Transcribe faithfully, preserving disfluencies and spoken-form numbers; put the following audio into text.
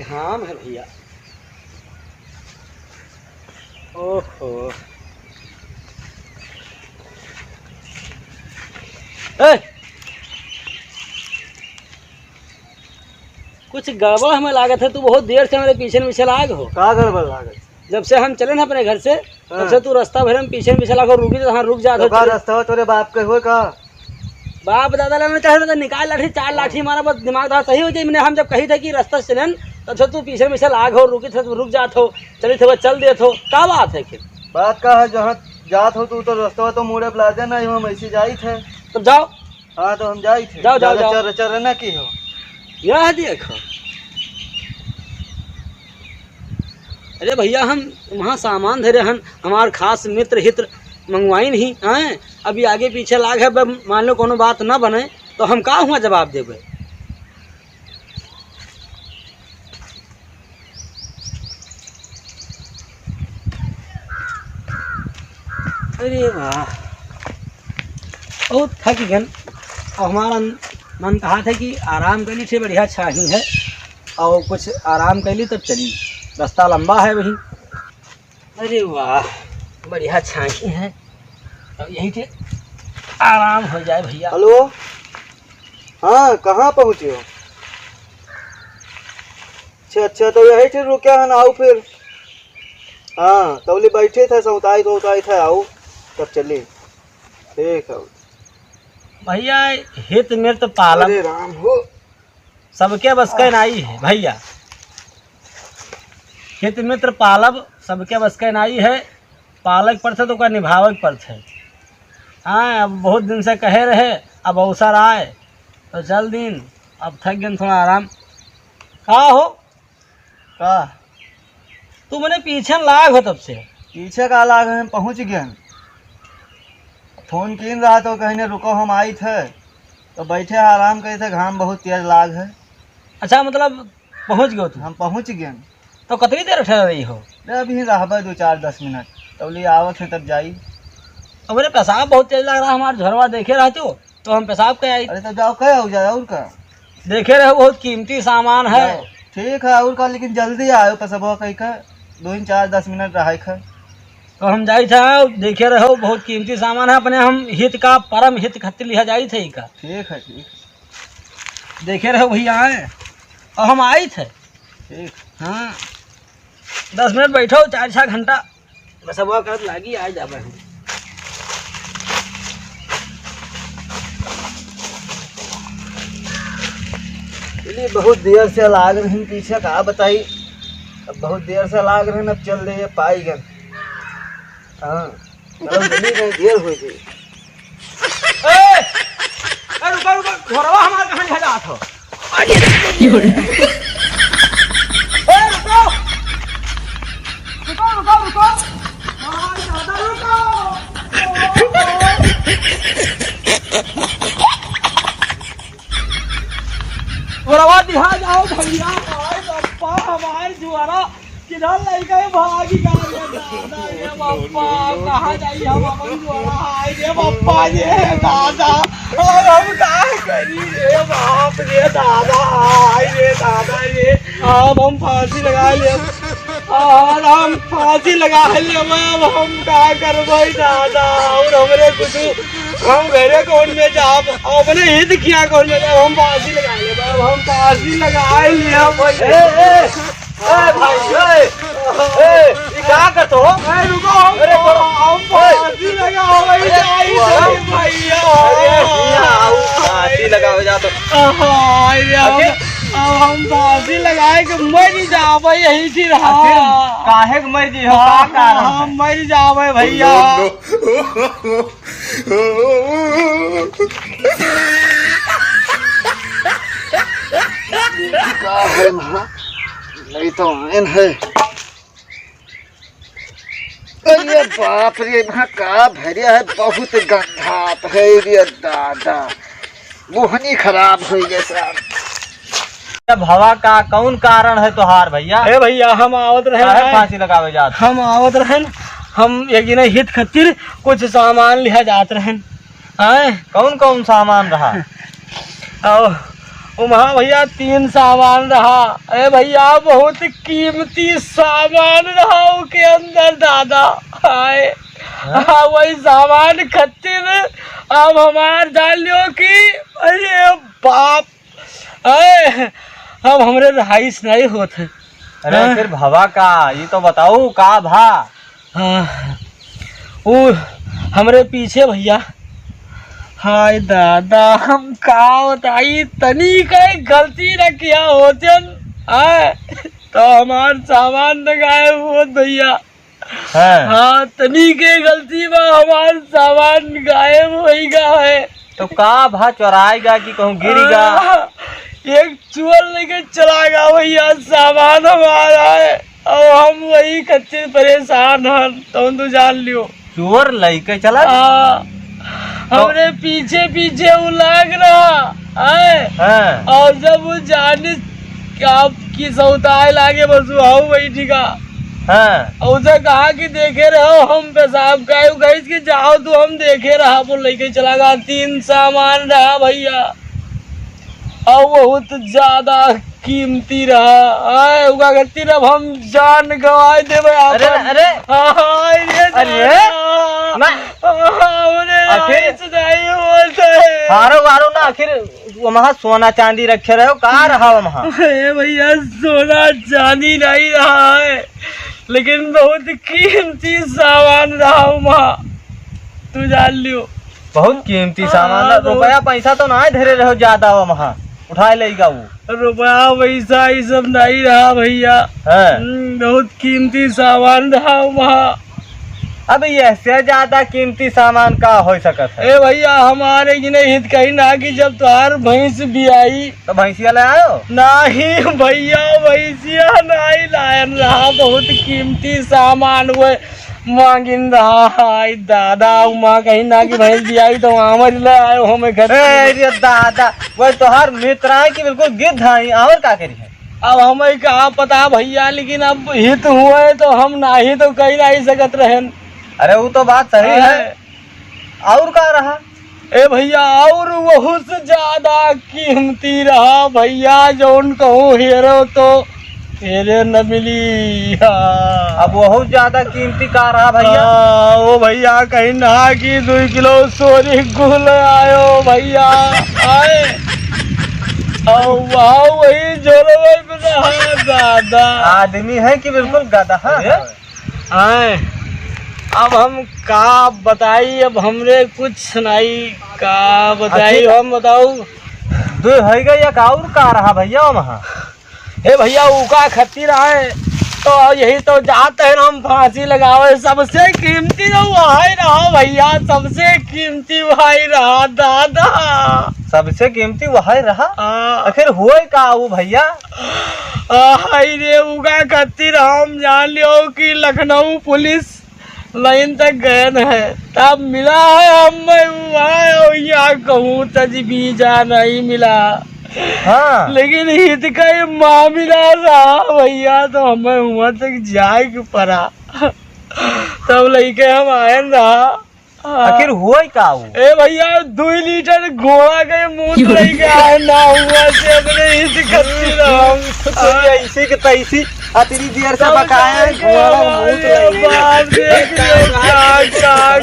हाँ है भैया। ओहो। ए! कुछ गड़बड़ हमें लागत है, तू बहुत देर से हमरे पीछे में चला गए हो। का गड़बड़ लागत? जब से हम चले ना अपने घर से, हाँ। तब से तू रास्ता भर हम पीछे में चला गए, रुकी तो हाँ रुक जात तो हो, का चले। रास्ता तोरे बाप के हुए का? बाप दादा लेना चाहे तो निकाल लाठी, चार लाठी मारा, बस दिमाग दादा सही हो जाए। मैंने हम जब कही था कि रास्ता से चलन, तब से तू पीछे में चला गए, रुकी थे तो रुक जात हो, चली थे बस चल देत हो, का बात है फिर? बात का है, जहाँ जात हो तू तो रास्ता तो मुड़े पे लादे ना, हम ऐसे जाई थे। तब जाओ। हाँ, तो हम जाई थे। जाओ, जाओ, ज्यादा जाओ। चर, चर ना की हो। यह देखो। अरे भैया, हम वहाँ सामान धरे हन, हमार खास मित्र हित्र मंगवाइन ही, हैं? अभी आगे पीछे लाग है, अब मान लो कोनो बात ना बने, तो हम का हुआ जवाब देबे? अरे वाह, बहुत थक गन। अब हमारा मन कहा था कि आराम कर ली, बढ़िया छाही है, और कुछ आराम कर ली तब चली, रास्ता लंबा है वही। अरे वाह, बढ़िया छाही है, अब यहीं से आराम हो जाए भैया। हेलो, हाँ, कहाँ पहुँचे हो? अच्छा, अच्छा, तो यही ठे रुके हैं ना, आओ फिर। हाँ, तौली बैठे थे, सौताई, सौताई थे, आओ, तब चली। ठीक है। भैया, हित मित्र पालब अरे राम हो। सबके बस के नाई है भैया। हित मित्र पालब सबके बस के नाई है। पालक पड़थे तो ओकर निभावक पड़थे। हाँ, अब बहुत दिन से कहे रहे, अब अवसर आए तो चल दीन। अब थक गए, थोड़ा आराम। का हो? का? तू मने पीछे लाग हो तब से। पीछे का लाग, हम पहुँच गए। फोन कीन रहा तो कहने रुको, हम आई थे, तो बैठे हैं, आराम करे थे, घाम बहुत तेज लाग है। अच्छा, मतलब पहुँच गए तू? हम पहुँच गए। तो कतनी देर ठहर रही हो? अरे, अभी रहबे दो चार दस मिनट, तौली आवत है तब जाई। अब रे, पेशाब बहुत तेज लग रहा है, हमार झोरवा देखे रह तू। तो हम पेशाब कर आई। अरे तो जाओ, कह आओ जाए, और का? देखे रहो, बहुत कीमती सामान है। जाओ। ठीक है, और का, लेकिन जल्दी आयो, पेशबवा कह के, दो ही चार दस मिनट रहे के। तो हम जाई था, देखे रहो, बहुत कीमती सामान है, अपने हम हित का, परम हित खातिर लिहा जाई थे का। ठीक है, ठीक है। देखे रहो भैया, आए, और हम आई थे। ठीक। हाँ, दस मिनट बैठो, चार छः घंटा। बस अब वो करत लागी, आ जाबे हम। चलिए, बहुत देर से लाग रही पीछे, का बताई, अब बहुत देर से लाग रही, अब चल रही है, पाई गए। हाँ, चलो, जल्दी नहीं, देर हो गई। ए! ए, रुको, रुको, घोड़वा हमार कहाँ ले जात हो? ए, रुको! रुको, रुको, रुको! हमार दादा, रुको! घोड़वा दिहा जाओ भैया, हाय बप्पा, हमार जुआरा। किधर लइका है भागी का रे दादा, ये बप्पा, कहाँ जाई हम अपन गोरा, हाय रे बप्पा, ये दादा, और हम का करी रे बाप रे दादा, हाय रे दादा, ये अब हम फांसी लगा ले, और हम फांसी लगा ले, अब हम का करबै दादा, और हमरे कुछ, हम घरे कौन में जाब, अपने हित किया कौन में जाब, हम फांसी लगा ले, अब हम फांसी लगा ले, ए, ए, ए भाई, ए, ए, ई का करत हो? ए, रुको, हम, अरे, करो। हम फांसी लगावे अरे, जाई, वाह। भैया। अरे, यहाँ आओ, फांसी लगावे जात हो। हाय रे, हम, अरे। अब हम फांसी लगाए के मर जाबे यही फिर, हाँ। आखिर काहे के मर जी हो, का हाँ, कारण हम है? मर जाबे भैया। No, no। का है वहाँ? नहीं तो आयन है। अरे बाप रे, वहाँ का भरिया है, बहुत गंधात है रे दादा। मोहनी खराब हो गए साहब। अब हवा का कौन कारण है तोहार भैया? ए भैया, हम आवत रहे काहे हैं। फांसी लगावे जात? हम आवत रहन, हम एक जने हित खातिर कुछ सामान लिहा जात रहन। आए? कौन कौन सामान रहा? और उमा भैया तीन सामान रहा। ए भैया, बहुत कीमती सामान रहा ओके अंदर, दादा। हाय। हाँ? हाँ, वही सामान खातिर अब हमार जान लियो कि, अरे बाप, आए, अब हमरे रहाइश नहीं होत है। अरे हाँ? फिर भवा का, ये तो बताओ का भा? हाँ, वो हमरे पीछे भैया। हाय दादा, हम का बताई, तनी का गलती न किया होतन, आए, तो हमार सामान न गायब होत भैया। हाँ। हाँ, तनी के गलती बा, हमार सामान गायब होई गा है। तो का भा, चोराई गा कि कहूँ गिरी गा? हाँ, एक चोर लेके चला गा भैया, सामान हमारा है। अब हम वही खातिर परेशान हन, तौन तू जान लियो। चोर लइके चला? हाँ, तो हमरे पीछे पीछे उ लाग रहा है। हाँ। और जब उ जाने कि आपकी सौताए लागे, बस उ हाउ वही ठिका। हाँ। और उसे कहा कि देखे रहो हम पेशाब काहे, उ कहिस कि जाओ तू, हम देखे रहा, बोल लइके चला गा। तीन सामान रहा भैया। और बहुत ज्यादा कीमती रहा। आए, उका खातिर अब हम जान गवाए देबे अरे, आपन। अरे। हाय रे अरे। दादा। ना। हमरे आखिर आइस नहीं होत है। हारो वारो ना, आखिर वहाँ सोना चांदी रखे रहो, का रहा वहाँ? ए भैया, सोना चांदी नहीं रहा है, लेकिन बहुत कीमती सामान रहा वहाँ, तू जान लियो। बहुत कीमती सामान हाँ, ना, बहुत। रुपया पैसा तो ना धरे रहो ज्यादा वहाँ, उठाए लेगा वो। रुपया पैसा ये सब नहीं रहा भैया। हाँ। हम्म, बहुत कीमती सामान रहा वहाँ। अब ये से ज्यादा कीमती सामान का हो सकत है? ए भैया, हमारे की नहीं हित कहीं ना कि जब तुहार भैंस बियाई। तो भैंसिया ले आयो? नहीं भैया, भैंसिया नहीं लायन रहा, बहुत कीमती सामान वो मांगिन रहा। हाय दादा, उमा कहीं ना कि भैंस बियाई तो आमर ले आयो हमें घर। ए, रे दादा, वो तोहार मित्र है कि बिल्कुल गिद्ध है, और का करी है? अब हमें का पता भैया, लेकिन अब हित हुए तो हम नाही तो कही नहीं सकत रहन। अरे वो तो बात सही है। अरे। और का रहा? ए भैया, और वहू से ज्यादा कीमती रहा भैया, जौन कहूँ हेरो तो हेरे न मिली। हाँ। अब वहू ज्यादा कीमती का रहा भैया? हाँ, वो भैया कहीं ना कि दो किलो सोरी गुल आयो भैया। आए। और वहाँ वही जोरवे में रहा दादा। आदमी है कि बिल्कुल गदहा है। अरे? आए, अब हम का बताई, अब हमरे कुछ नहीं का बताई, अच्छा। हम बताऊ। दो है गए, एक और का रहा भैया वहाँ? हे भैया, उका खातिर आए, तो यही तो जात है हम फांसी लगावे, सबसे कीमती तो वही रहा भैया, सबसे कीमती वही रहा दादा। सबसे कीमती वही रहा? हाँ। आखिर हुए का वो भैया? आ, हाय रे, उका खातिर हम जान लियो कि लखनऊ पुलिस लाइन तक गए न है, तब मिला है हमें हुआ है, और यहाँ कहूँ तजबीजा नहीं मिला। हाँ। लेकिन हित का ये मामला रहा भैया, तो हमें हुआ तक जाए के पड़ा, तब लइके हम आए न रहा। आखिर होई का उ? ए भैया, दुई लीटर घोड़ा के मूत क्यों? लइके आए ना हुआ से अपने हित करती रहो। तो ये ऐसी के तैसी अतरी देर से तब बकाए जाके घोड़ा हमारे मूत लइके। बाप रे, का, का, का,